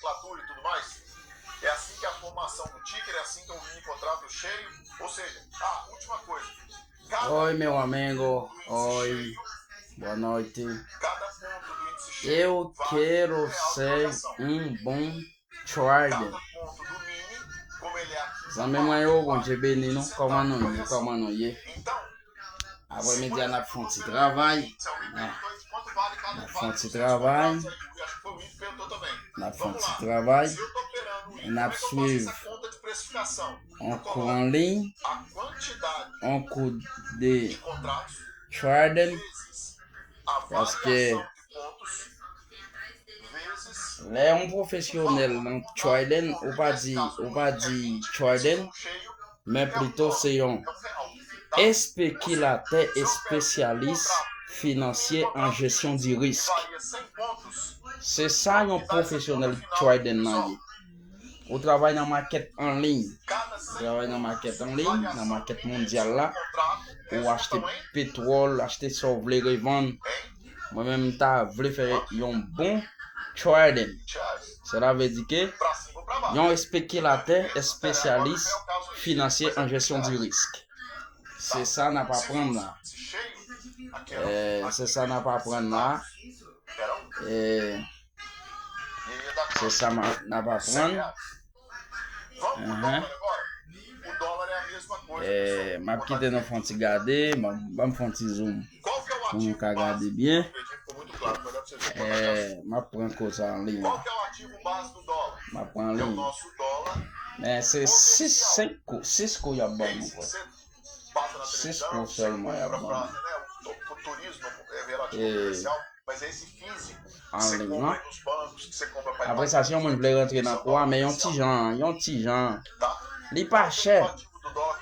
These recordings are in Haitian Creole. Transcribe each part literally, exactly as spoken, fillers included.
musculatura e tudo mais. É assim que a formação do ticker, é assim que o mini contrato cheio. Ou seja, ah, última coisa. Cada Oi, meu amigo. Oi. Boa noite. Cada ponto do índice cheio Eu vale quero um real de ser transação. Um bom trader. Cada ponto do mini, como ele é aqui em São Paulo, Zanmi mwen yo, Bondye beni nou. Kòman nou ye? Kòman nou ye? Então, Aprèmidi a, n ap fè yon ti travay. N ap fè yon ti travay. N ap fè yon ti travay. N ap swiv yon kou an liy, yon kou de trading. Paske lè yon pwofesyonèl nan trading, ou pa di, ou pa di trading, men plito se yon espekilatè espesyalis finansye an jesyon di risk. Se sa yon pwofesyonèl trading nan ye. Ou travay nan makèt an liy. Ou travay nan makèt an liy, nan makèt mondyal la. Ou achte petwòl, achte sa w vle, revann. Mwen menm, m ta vle fè yon bon trading. Sela vle di ke yon espekilatè espesyalis finansye an jesyon di risk. Se sa n ap aprann la. Eh, se sa n ap aprann la. Eh, se sa ma- n ap aprann. Uhum. Eh, m ap kite nou fè yon ti gade, ban m fè yon ti zoom pou nou ka gade byen. Eh, m ap pran kou sa an liy la. M ap pran an liy. Men se sis, senk kou, sis kou y ap ban nou, frè. Sis kou sèlman y ap ban nou. E, an liy, non? Apre sa, si yon moun vle rantre nan kou a, men yon ti jan, yon ti jan. Li pa chè,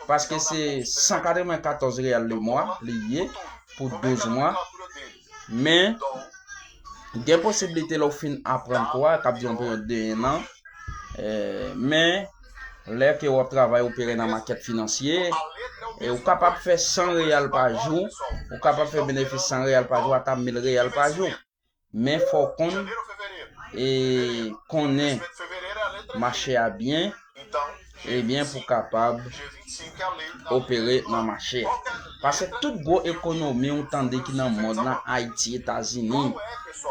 paske se san katrevenkatòz reyal le mwa li ye pou douz mwa. Men, gen posiblite lè w fin aprann kou a, k ap di yon peryòd de en an, eh, men, lè ke w ap travay opere nan makèt finansye, e ou kapab fè san reyal pa jou, ou kapab fè benefis san reyal pa jou ata mil reyal pa jou. Men fò w konn, e, konnen mache a byen, ebyen pou kapab opere nan mache a. Paske tout gwo ekonomi ou tande ki nan mond lan, Ayiti, Etazini,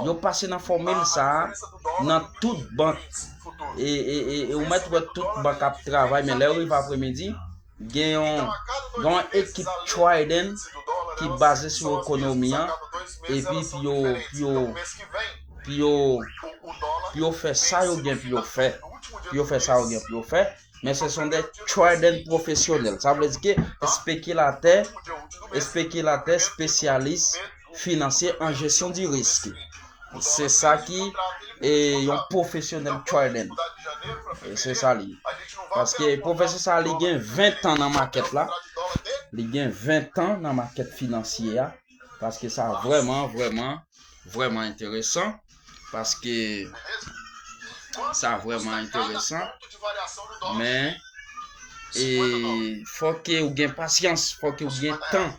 yo pase nan fòmil sa a nan tout bank. E, e, e, e ou mèt wè tout bank ap travay, men lè yo rive apremidi, gen yon, gen yon ekip trading ki baze sou ekonomi an, epi pou yo, pou yo, pou yo, pou yo fè sa yo gen pou yo fè. Pou yo fè sa yo gen pou yo fè. Men se son de trading pwofesyonèl. Sa vle di ke espekilatè, espekilatè espesyalis finansye an jesyon di risk. Se sa ki, e, yon pwofesyonèl trading. E se sa li ye. Paske pwofesè sa, li gen ven tan nan makèt la. Li gen ven tan nan makèt finansye a. Paske sa vrèman, vrèman, vrèman enteresan. Paske sa vrèman enteresan. Men, e, fò ke ou gen pasyans, fò ke ou gen tan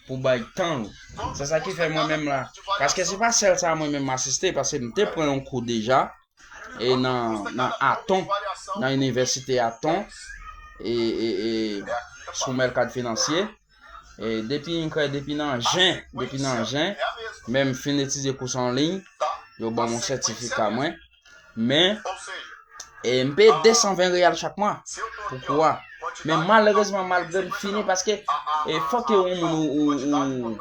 pou bay tan ou. Se sa ki fè mwen menm la. Paske se pa sèl sa mwen menm m asiste, paske m te pran yon kou deja, e nan, nan Aton, nan inivèsite Aton, e, e, e, sou mèlkad finansye. E depi, m kwè, depi nan jen, depi nan jen, men m fin etidye kou sa an liy, yo ban m yon sètifika mwen. Men, e, m peye de san ven reyal chak mwa pou kou a. Men malerezman, malgre m fini, paske, e, fòk yon moun ou, ou, ou,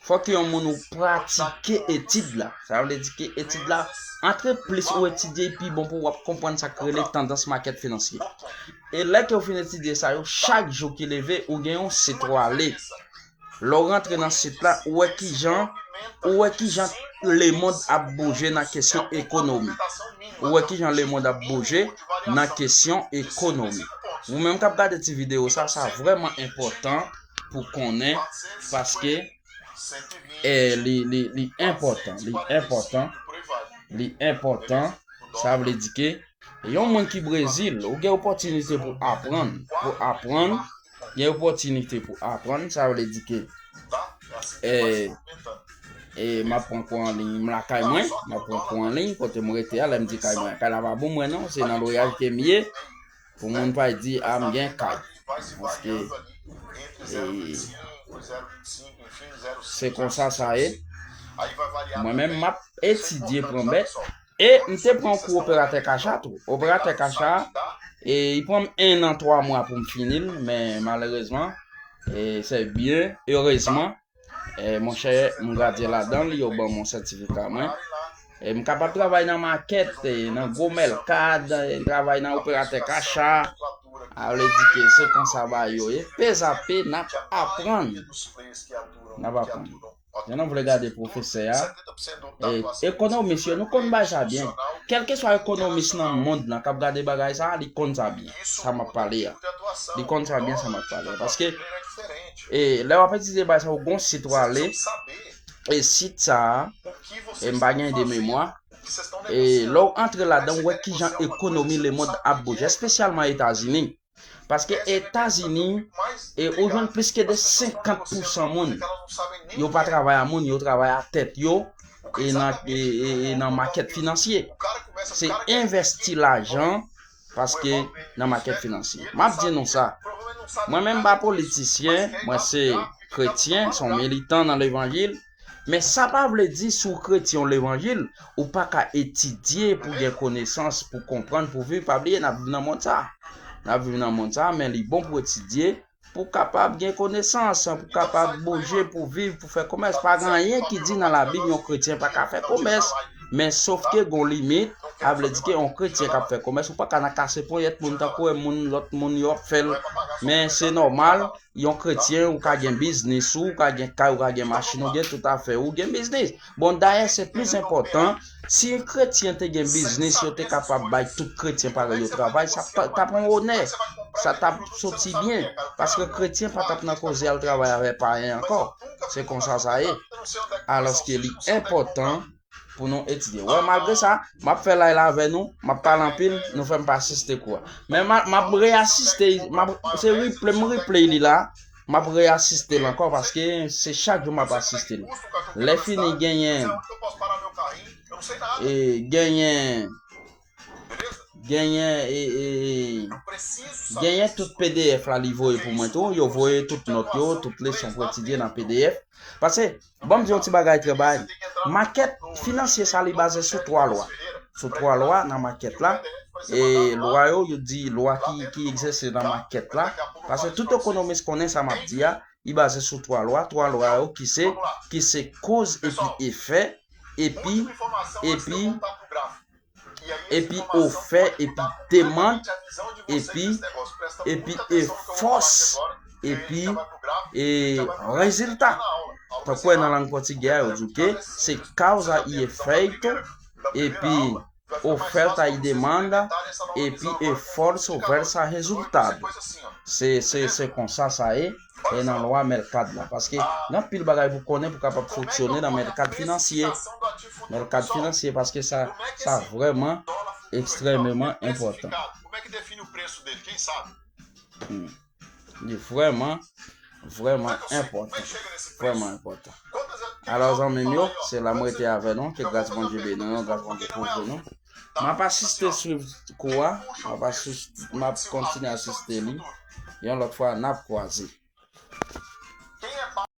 fòk yon moun ou pratike etid la. Sa vle di ke etid la, antre plis ou etidye, pi bon pou w ap konprann sa k rele tandans makèt finansye. E lè ke w fin etidye sa yo, chak jou ki leve, ou gen yon sit w ale. Lè w rantre nan sit la, ou wè kijan, ou wè kijan lemonn ap bouje nan kesyon ekonomi. Ou wè kijan lemonn ap bouje nan kesyon ekonomi. Ou menm k ap gade ti videyo sa, sa vrèman enpòtan pou konnen, paske, eh, li, li, li enpòtan, li enpòtan, li enpòtan. Sa vle di ke yon moun ki Brezil, ou gen opòtinite pou aprann, pou aprann, gen opòtinite pou aprann, sa vle di ke, eh, E m ap pran kou an liy, m lakay mwen, m ap pran kou an liy, kote m rete a, lè m di kay mwen, kay la pa bon mwen non, se nan lwayaj ke m ye, pou moun pa di, a, m gen kay. Paske, e, se konsa sa ye. Mwen menm, m ap etidye pran bèt, e m te pran kou operatè kacha tou. Operatè kacha, e, li pran m en an, twa mwa pou m fini l, men malerezman, e, se byen, erezman, e, monchè, m gradye ladan l, yo ban m yon sètifika mwen. E, m kapab travay nan makèt, e, nan gwo mèlkad, e, travay nan operatè kacha. A vle di ke se konsa bagay yo ye. Pezape, n ap aprann. N ap aprann. Jan nou vle gade pwofesè a, e, ekonomis yo, nou konn bagay sa byen. Kèlkeswa ekonomis nan mond lan k ap gade bagay sa, li konn sa byen, sa m ap pale a. Li konn sa byen, sa m ap pale a. Paske, e, lè w ap etidye bagay sa, ou gon sit w ale, e sit sa a, e m pa gen de memwa, e lè w antre ladan, w wè kijan ekonomi lemonn ap bouje, espesyalman Etazini. Paske Etazini, e, ou jwenn plis ke de senkant pousan moun, yo pa travay a moun, yo travay a tèt yo, e nan, e, e, e nan makèt finansye. Se envèsti lajan, paske nan makèt finansye. M ap di nou sa, mwen menm m pa politisyen, mwen se kretyen, se yon militan nan levanjil, men sa pa vle di si w kretyen w levanjil, ou pa ka etidye pou gen konesans, pou konprann, pou viv. Pa bliye, n ap viv nan mond sa. N ap viv nan mond sa, men li bon pou etidye, pou kapab gen konesans, pou kapab bouje, pou viv, pou fè komès. Pa gen anyen ki di nan Labib yon kretyen pa ka fè komès. Men sof ke gon limit, a vle di ke yon kretyen k ap fè komès, ou pa ka nan kase ponyèt moun tankou wè moun, lòt moun yo ap fè l. Men se nòmal, yon kretyen, ou ka gen biznis ou, ou ka gen kay, ou ka gen machin, ou gen tout afè, ou gen biznis. Bon, dayè, se plis enpòtan, si kretyen te gen biznis, yo te kapab bay tout kretyen parèy yo travay, sa t ap yon onè, sa t ap soti byen. Paske kretyen pa t ap nan koze al travay avè payen ankò. Se konsa sa ye. Alòske li enpòtan pou nou etidye. Wè, malgre sa, m ap fè live la avè nou, m ap pale anpil, nou fè m pa asiste kou a. Men m a- m ap reasiste, m ap- se replay, m replay li la, m ap reasiste l ankò, paske se chak jou m ap asiste l. Lè fini, genyen, e, genyen, genyen, e, e, genyen tout P D F la li voye pou mwen tou, yo voye tout nòt yo, tout leson pou etidye nan P D F. Paske, ban m di yon ti bagay trè bay. Makèt finansye sa li baze sou twa lwa. Sou twa lwa nan makèt la. E lwa yo, yo di lwa ki, ki egzèse nan makèt la. Paske tout ekonomis konnen sa m ap di a, li baze sou twa lwa. Twa lwa yo ki se, ki se koz epi efè, epi, epi, epi ofè, epi demann, epi, epi e fòs, epi e rezilta. Tankou nan lang pòtigè a, yo di w ke se causa e efeito, epi oferta e demanda, epi esforço versus resultado. Se, se, se konsa sa ye, e nan lwa mèlkad la. Paske gen anpil bagay pou konnen pou kapab fonksyone nan mèlkad finansye. Mèlkad finansye, paske sa, sa vrèman ekstrèmeman enpòtan. Hmm. Li vrèman, vrèman enpòtan. Vrèman enpòtan. Alò, zanmi m yo, se la m rete avè nou. Ke gras Bondye beni nou, gras Bondye kouvri nou. M ap asiste swiv kou a, m ap asiste, m ap kontinye asiste li. Yon lòt fwa, n ap kwaze.